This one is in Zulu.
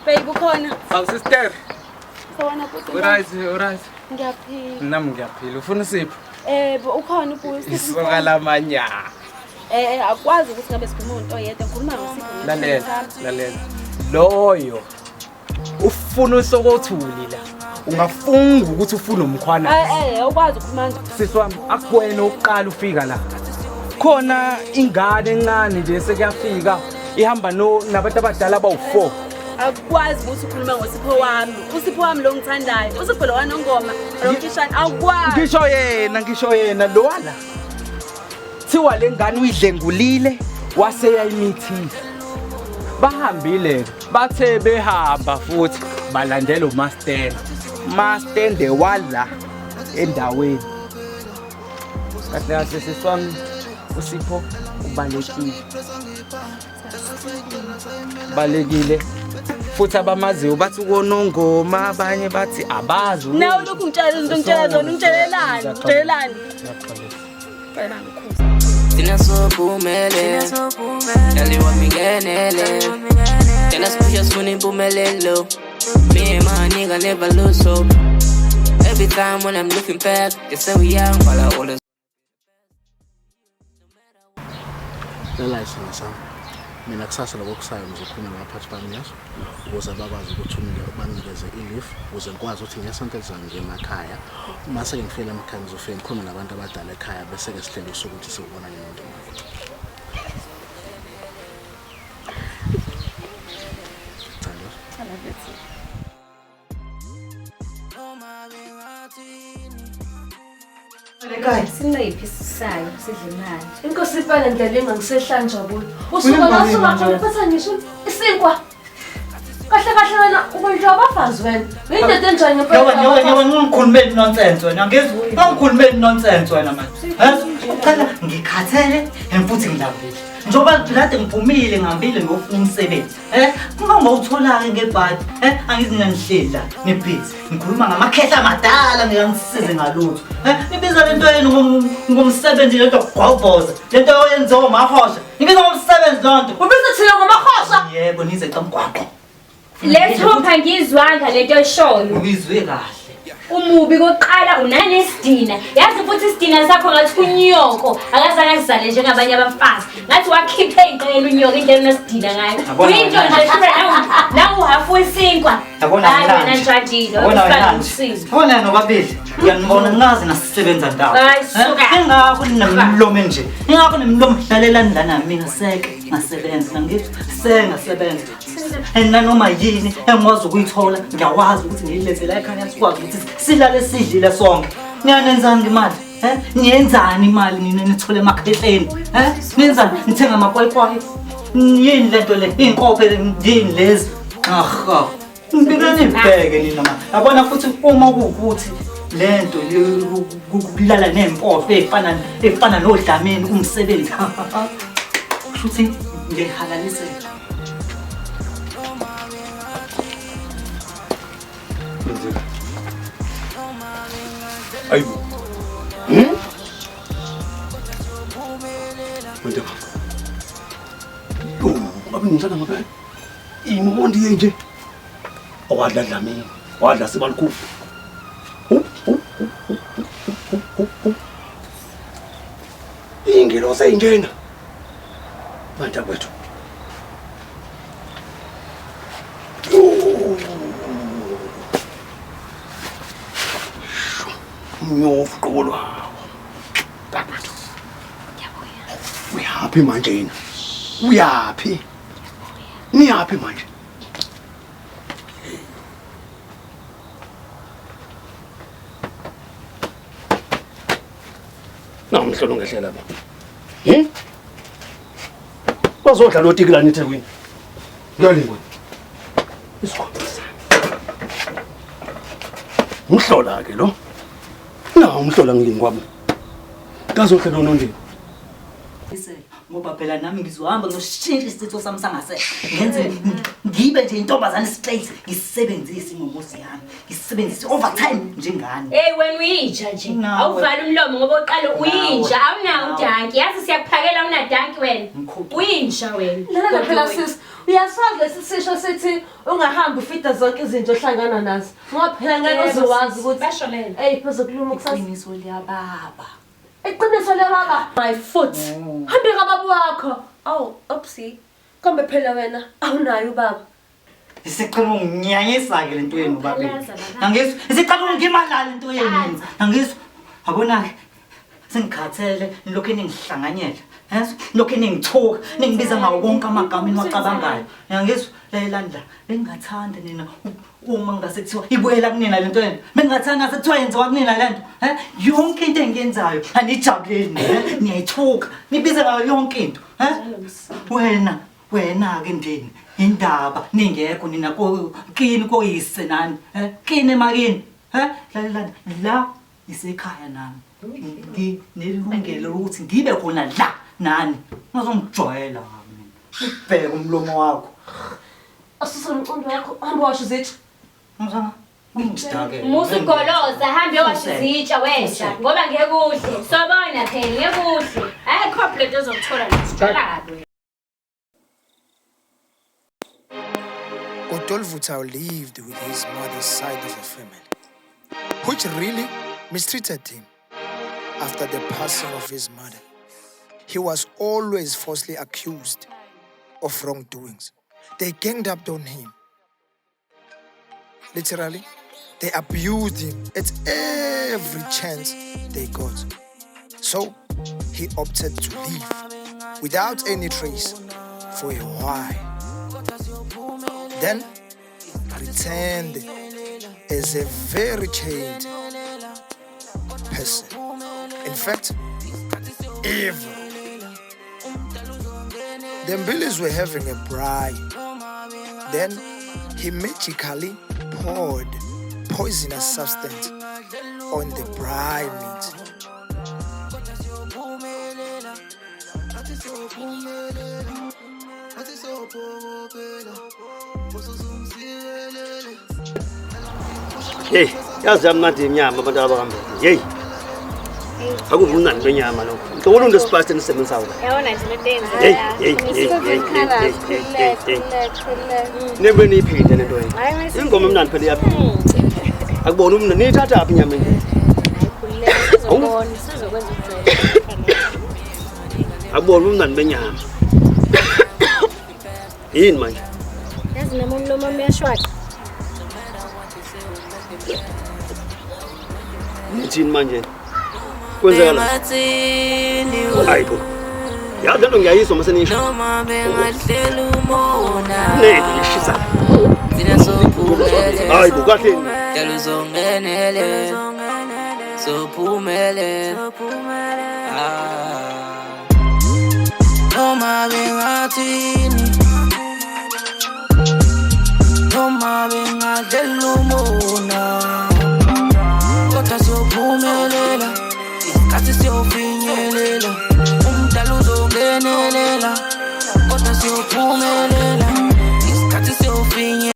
Babe ukhona. Awu sister. Sawona bhuti. Uright, uright. Ngiyaphila. Nami ngiyaphila. Ufuna usipho? Eh, ukhona ubhuti. Isoka lamanya. Eh, akwazi ukuthi ngabe sikhuluma umuntu oyedwa, ngikhuluma ngosipho. Lalela, lalela. Loyo ufuna usokothuli la. Ungafunga ukuthi ufuna umkhwana. Eh, eh, ukwazi ukukhuluma nje. Sisi wami, akuwena oqala ufika la. Khona ingane encane nje sekuyafika ihamba no nabantu abadala abawu4. Akukwazi ukuthi ukhulume ngoSipho wami. USipho wami lo ngithandayo. USipho lo wanongoma, lo mfishane awukwazi. Ngisho yena, ngisho yena lo wala. Thiwa le ngane uyidlengulile wase yayimithisa. Bahambile bathe behamba futhi balandela umastende. Mastende wala endaweni. Kahle kahle sisi wami uSipho ubalekile. Balekile. Futhi abamaziyo bathi ukonongoma abanye bathi abazi. Nawe lokhu ngitshela izinto ngitshela zona ungitshelelani? Ungitshelelani? Cela ngikhuze. Thina sophumele, dlaliwa mingenele. Thina sipusha sifuna impumelelo. Me and my nigga never lose hope. Every time when I'm looking back, they say we young, while I always Lala isona sami. Mina kusasa lokho kusayo ngizokhuluma nabaphathi bami yazo ukuze bakwazi ukuthi banginikeze i-leave ukuze ngikwazi ukuthi ngesonto elizayo ngiye emakhaya. Uma sengifika emakhaya ngizofike ngikhulume nabantu abadala ekhaya bese-ke sihlele usuku ukuthi siwubonane nomndeni wakho. Thando. I love it. Sinqiphi isisayo sidla imali. Inkosi impela ndlela engangisehlanja kuyo. Usuka la usuka khona uphatha ngisho isinkwa. Kahle kahle wena ubondliwa abafazi wena. Uyindoda enjani ngempela? Yawa yawa yawa ngikhulumeli nonsense wena ngizwe. Ngikhulumeli nonsense wena manje. Eh? Uqala ngikhathele and futhi ngilambile. Njengoba kade ngiphumile ngihambile ngiyofuna umsebenzi. Eh? Uma ngawuthola-ke ngebhadi, eh angithi ngihleli la nibhizi. Ngikhuluma ngamakhehla amadala ngeke angisize ngalutho. Eh nibiza lento yenu ngomsebenzi lento gobhoza. Lento oyenziwa umahosha. Nibiza ngomsebenzi lonto. Ubiza thina ngomahosha? Yebo nize xa mgwaqo. Lethupha ngizwanga lento eshoyo. Uyizwe kahle. Umubi kokuqala unanesidina. Yazi futhi isidina sakho ngathi kunyoko. Akazange asizale njengabanye abafazi. Ngathi wakhipha ey'nqela unyoko indlela onesidina ngayo. Yabona Uyinto wena. nje shura nawu hafu wesinkwa. Yabona Hayi wena wena nje. njadile. Yabona wena nje. Usizo. Yabona nobabili. Ngiyanibona ngazi nasisebenza ndawo. Hayi, suka. Ingakho ninemlomo nje. Ingakho nemlomo hlalelani lana mina seke ngasebenza ngithi sengasebenza. And nanoma yini engikwazi ukuyithola ngiyakwazi ukuthi ngiyilethe la ekhaya sikwazi ukuthi silale sidlile sonke. Niyanenzani imali? Eh? Niyenzani imali nina nithole emakhehleni? Eh? Niyenzani? Nithenga amakwayikwayi? Yini lento le? Iy'nkophe yini lezi? Aha. Ngibike nibheke nina ma. Yabona futhi uma kuwukuthi lento kulala ney'mpofu ey'fana ey'fana nodlamini umsebenzi. Kusho ukuthi ngiyayihalalisela. Ayibo. Hmm? Wena. Yo, ngabe ngithanda ngabe. Imondi nje. Owadla Dlamini, wadla Sibalukhulu. Ingelosi eyinjena. Bantakwethu. Umnyofu qobo lwawo. Bantakwethu. Uyaphi manje yena? Uyaphi? Niyaphi manje? Namhlolo ngehlela ba. Hmm? Bazodla lo tiki lana eThekwini. Kuyalingwa. Isikhwama sami. Umhlola ke lo. Na umhlola ngilingwa bo. Kazodla lo nondini. Ngoba phela nami ngizohamba ngiyoshintsha isitho sami sangasese. Ngenze ngibe nje intombazane straight, ngisebenzise imomozi yami, ngisebenzise overtime njengani. Hey wena uyinja nje. Nawe. Awuvali umlomo ngoba uqala uyinja, awunawo Nawe. udanki. Yazi siyakuphakela unadanki wena. Mkhucu. Uyinja wena. Lalela phela sisi, uyasazi lesi sisho sithi ungahambi ufida zonke izinto ohlangana nazo. Ngoba phela ngeke uze wazi ukuthi Basho lena. Ey phezu kuluma kusasa. Iqiniso liyababa. Iqiniso liyababa. My foot. Hambe kababa wakho. Awu, oopsie. Kambe phela wena awunayo ubaba. Isicela unginyanyisa ke lento yenu babili. Phalaza, baba. Angizwa, isicela ungimalala into yenu. Angizwa. Yabona ke sengikhathele nilokhu ningihlanganyela. Yezwa? Nilokhu ningithuka, ningibiza ngawo wonke amagama eniwacabangayo. Angizwa, lalelani la. Bengingathanda nina uma ngase kuthiwa ibuyela kunina lento yenu. Bengingathanda ngase kuthiwa yenziwa kunina lento. Eh? Yonke into engiyenzayo anijabuleli nina. Niyayithuka, nibiza ngayo yonke into. Eh? Wena wena ke ndini indaba ningekho nina ko kini koyise nani eh kini emakini eh lalelani la isekhaya nami nginelungelo lokuthi ngibe khona la nani ungazongijwayela mina ubheke umlomo wakho Asuse umqondo wakho, hamba washo izitsha. ngizanga ungidake Musa ugoloza hambe washa izitsha wenja ngoba ngeke udle. Sobona phela ngeke udle. Ayikho lento ozokuthola la sithola kabi. wena. Godolvutau lived with his mother's side of the family, which really mistreated him after the passing of his mother. He was always falsely accused of wrongdoings. They ganged up on him. Literally, they abused him at every chance they got. So he opted to leave without any trace for a while. Then returned as a very changed person. In fact, evil. The Mbilis were having a braai. Then he magically poured poisonous substance on the braai meat. Hey, yazi yamnandi inyama abantu abahamba. Hey. Akuve umnandi benyama lokho. Ngicela uluntu esipasi enisebenzayo la. Yabona nje lento Hey, hey, hey, hey, hey, hey, hey, hey. Nebe niyiphinde lento yenu. Ingoma emnandi phela iyaphila. Akubona umnandi niyithatha phi inyama enje? Sizobona, sizokwenza ukujwayela. Akubona umnandi benyama. Yini manje? Yazi nami umlomo wami uyashwaqa. Nithini manje? Kwenzekala. Hayibo. Yazi lento ngiyayizwa mase nisho. Noma bengadlela umona Nento ishisa. Thina sophumelela Hayibo kahle. Dala uzongenele Sophumelela Ah. Noma bengathini Noma bengadlela umona Kodwa siyophumelela Isikhathi siyofinyelela Umdala uzongenelela Kodwa siyophumelela